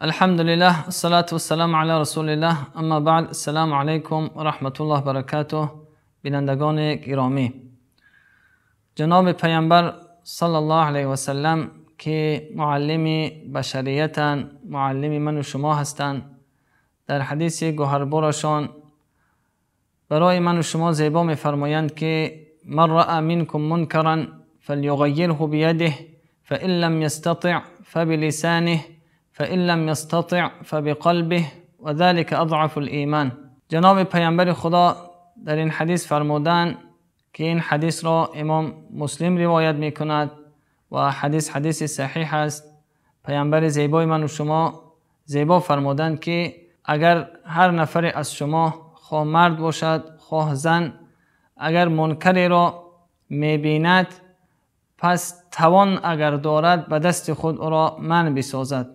Алҳамдулиллаҳ, ассалату вассаламу ала расулиллаҳ, аммо баъд, ассалому алайкум ва раҳматуллоҳи ва баракатуҳ. Бинандагони гиромӣ, ҷаноби Паёмбар саллаллоҳу алайҳи васаллам, ки муаллими башариятанд, муаллими ман ва шумо ҳастанд, дар ҳадиси гавҳарборашон барои ман ва шумо зебо мефармоянд, ки ман раъа минкум мункаран фалюғаййирҳу бийадиҳи, фаин лам ястатиъ фабилисониҳи, фаин лам ястатиъ фабиқалбиҳи, ва золика азъафул имон. Ҷаноби Паёмбари Худо дар ин ҳадис фармуданд, ки ин ҳадисро Имом Муслим ривоят мекунад ва ҳадис ҳадиси саҳеҳ аст. Паёмбари зебои ман ва шумо зебо фармуданд, ки агар ҳар нафаре аз шумо, хоҳ мард бошад хоҳ зан, агар мункаре ро мебинад, пас тавон агар дорад ба дасти худ ӯро манъ бисозад,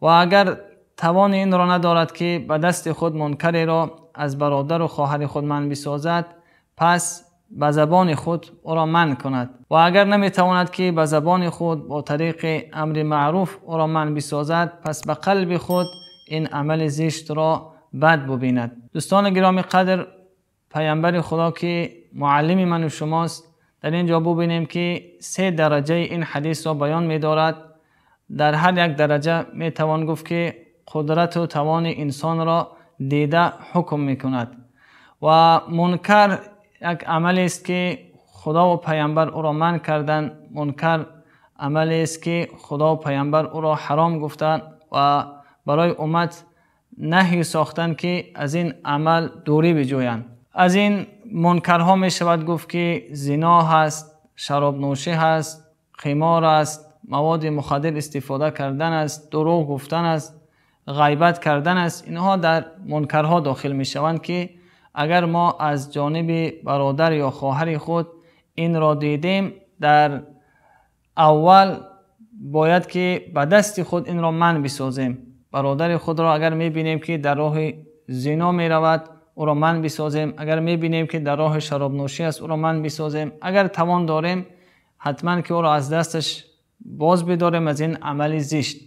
ва агар тавони инро надорад, ки ба дасти худ мункаре ро аз бародар ва хоҳари худ манъ бисозад, пас ба забони худ ӯро манъ кунад, ва агар наметавонад, ки ба забони худ бо тариқи амри маъруф ӯро манъ бисозад, пас ба қалби худ ин амали зишт ро бад бибинад. Дӯстони гиромӣ қадр, Паёмбари Худо, ки муаллими ман ва шумост, дар инҷо бибинем, ки се дараҷаи ин ҳадисро баён медорад. Дар ҳар як дараҷа метавон гуфт, ки қудрат ва тавони инсонро дида ҳукм мекунад. Ва мункар як амале аст, ки Худо ва Паёмбар ӯро манъ карданд. Мункар амале аст, ки Худо ва Паёмбар ӯро ҳаром гуфтанд ва барои уммат наҳй сохтанд, ки аз ин амал дурӣ биҷӯянд. Аз ин мункарҳо мешавад гуфт, ки зино ҳаст, шаробнӯшӣ ҳаст, қимор аст, маводи мухаддир истифода кардан аст, дурӯғ гуфтан аст, ғайбат кардан аст. Инҳо дар мункарҳо дохил мешаванд, ки агар мо аз ҷониби бародар ё хоҳари худ инро дидем, дар аввал бояд ки ба дасти худ инро манъ бисозем. Бародари худро агар мебинем, ки дар роҳи зино меравад, ӯро манъ бисозем. Агар мебинем, ки дар роҳи шаробнӯшӣ аст, ӯро манъ бисозем. Агар тавон дорем, ҳатман ки ӯро аз дасташ боз бидорем аз ин амали зишт.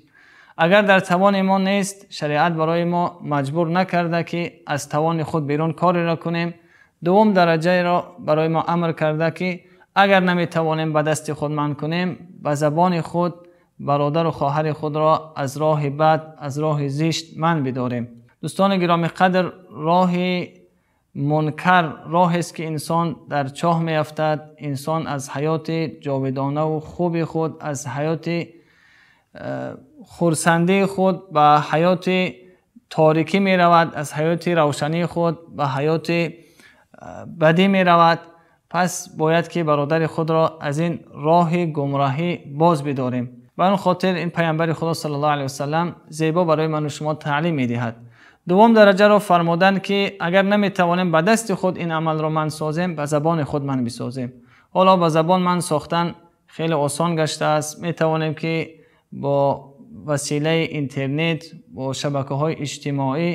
Агар дар тавони мо нест, шариат барои мо маҷбур накарда, ки аз тавони худ берун кореро кунем. Дуюм дараҷаро барои мо амр карда, ки агар наметавонем ба дасти худ манъ кунем, ба забони худ бародар ва хоҳари худро аз роҳи бад, аз роҳи зишт манъ бидорем. Дӯстони гиромӣ қадр, роҳи мункар роҳест, ки инсон дар чоҳ меафтад. Инсон аз ҳаёти ҷовидона ва хуби худ, аз ҳаёти хурсандии худ ба ҳаёти торикӣ меравад, аз ҳаёти равшании худ ба ҳаёти бадӣ меравад. Пас бояд ки бародари худро аз ин роҳи гумроҳӣ боз бидорем. Ба он хотир ин Паёмбари Худо саллаллоҳу алайҳи васаллам зебо барои ман ва шумо таълим медиҳад. Дуюм дараҷаро фармуданд, ки агар наметавонем ба дасти худ ин амалро манъ созем, ба забони худ манъ бисозем. Ҳоло ба забон манъ сохтан хеле осон гаштааст. Метавонем, ки бо василаи интернет, бо шабакаҳои иҷтимоӣ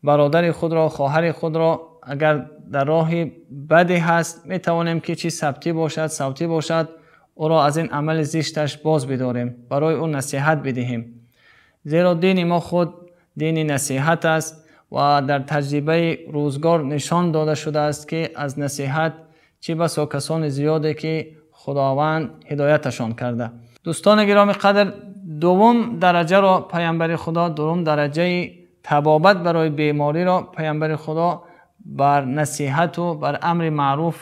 бародари худро, хоҳари худро агар дар роҳи бадӣ ҳаст, метавонем, ки чӣ сабтӣ бошад, савтӣ бошад, ӯро аз ин амали зишташ боз бидорем, барои ӯ насиҳат бидиҳем. Зеро дини мо худ дини насиҳат аст ва дар таҷрибаи рӯзгор нишон дода шудааст, ки аз насиҳат чӣ басо касони зиёде, ки Худованд ҳидояташон карда. Дӯстони гиромӣ қадр, дуюм дараҷаро Паёмбари Худо, дуюм дараҷаи табобат барои бемориро Паёмбари Худо бар насиҳат ва бар амри маъруф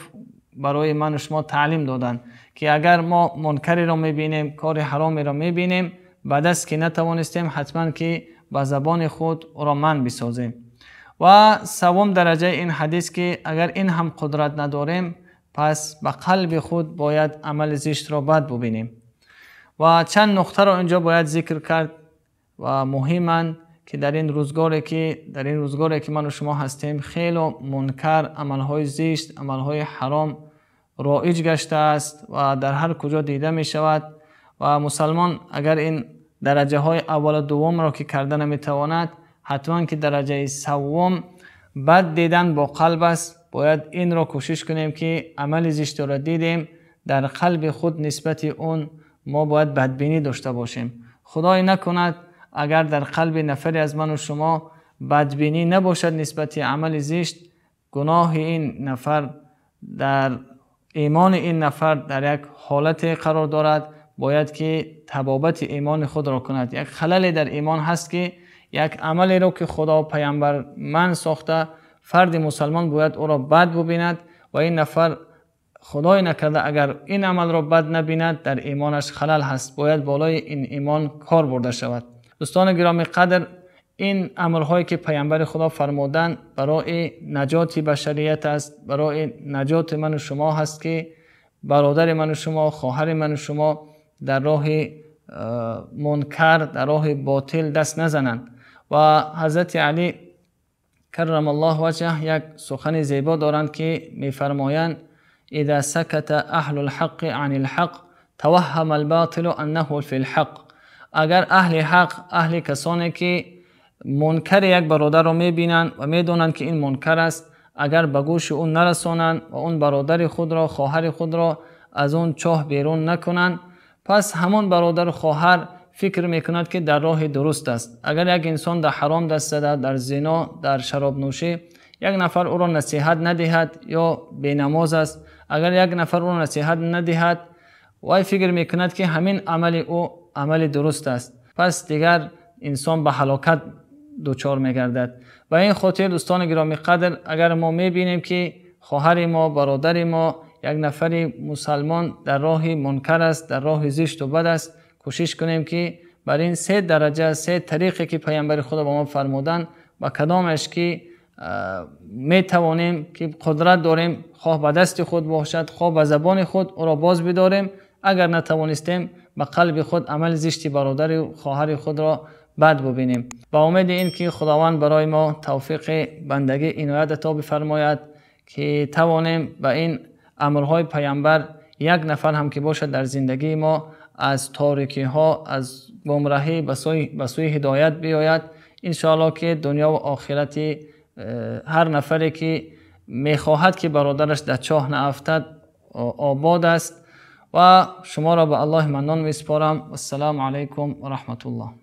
барои ман ва шумо таълим доданд, ки агар мо мункареро мебинем, кори ҳаромеро мебинем, ба даст ки натавонистем, ҳатман ки ба забони худ ӯро манъ бисозем. Ва севум дараҷаи ин ҳадис, ки агар ин ҳам қудрат надорем, пас ба қалби худ бояд амали зиштро бад бибинем. Ва чанд нуқтаро инҷо бояд зикр кард ва муҳиманд, ки дар ин рӯзгоре ки ман ва шумо ҳастем, хеле мункар, амалҳои зишт, амалҳои ҳаром роиҷ гаштааст ва дар ҳар куҷо дида мешавад. Ва мусалмон агар ин дараҷаҳои аввал ва дуввумро ки карда наметавонад, ҳатман ки дараҷаи севум бад дидан бо қалб аст. Бояд инро кӯшиш кунем, ки амали зиштро дидем, дар қалби худ нисбати он мо бояд бадбинӣ дошта бошем. Худой накунад агар дар қалби нафаре аз ман ва шумо бадбинӣ набошад нисбат ба амали зишт, гуноҳи ин нафар дар имони ин нафар дар як ҳолате қарор дорад, бояд ки табобати имони худро кунад. Як халале дар имон ҳаст ки як амале ро ки Худо паёмбар ман сохта, фарди мусулмон бояд ӯро бад бибинад ва ин нафар худой накарда агар ин амалро бад набинад, дар имонаш халал ҳаст, бояд болои ин имон кор бурда шавад. Дӯстони гиромӣ қадр, ин амрҳое ки паёмбари Худо фармуданд барои наҷоти башарият аст, барои наҷоти ман ва шумо ҳаст ки бародари ман ва шумо, хоҳари ман ва шумо дар роҳи мункар, дар роҳи ботил даст назананд. Ва ҳазрати Алӣ каррамаллоҳу ваҷҳаҳ як сухани зебо доранд ки мефармоянд: إذا سكت أهل الحق عن الحق توهم الباطل أنه في الحق. агар аҳли ҳақ, аҳли касоне ки мункари як бародарро мебинанд ва медонанд ки ин мункар аст, агар ба гӯши ӯ нарасонанд ва он бародари худро, хоҳари худро аз он чоҳ берун накунанд, пас ҳамон бародару хоҳар фикр мекунад ки дар роҳи дуруст аст. Агар як инсон дар ҳаром даст зада, дар зино, дар шаробнӯшӣ, як нафар ӯро насиҳат надиҳад ё бенамоз аст, агар як нафар ӯро насиҳат надиҳад, вай фикр мекунад ки ҳамин амали ӯ амали дуруст аст. Пас дигар инсон ба ҳалокат дучор мегардад. Ба ин хотир дӯстони гиромӣ қадр, агар мо мебинем ки хоҳари мо, бародари мо, як нафари мусулмон дар роҳи мункар аст, дар роҳи зишту бад аст, кӯшиш кунем ки бар ин се дараҷа, се тариқе ки паёмбари Худо ба мо фармуданд, ба кадомаш ки метавонем, ки қудрат дорем, хоҳ ба дасти худ бошад, хоҳ ба забони худ, ӯро боз бидорем. Агар натавонистем, ба қалби худ амали зишти бародару хоҳари худро бад бибинем. Ба умеди ин ки Худованд барои мо тавфиқи бандагӣ иноят ато бифармояд ки тавонем ба ин амрҳои паёмбар як нафар ҳам ки бошад дар зиндагии мо аз торикиҳо, аз гумроҳӣ ба сӯи ҳидоят биёяд. Иншоаллоҳ ки дунё ва охирати ҳар нафаре ки мехоҳад ки бародараш дар чоҳ наафтад обод аст. Ва шуморо ба Аллоҳи Маннон месупорам. Вассалому алайкум ва раҳматуллоҳ.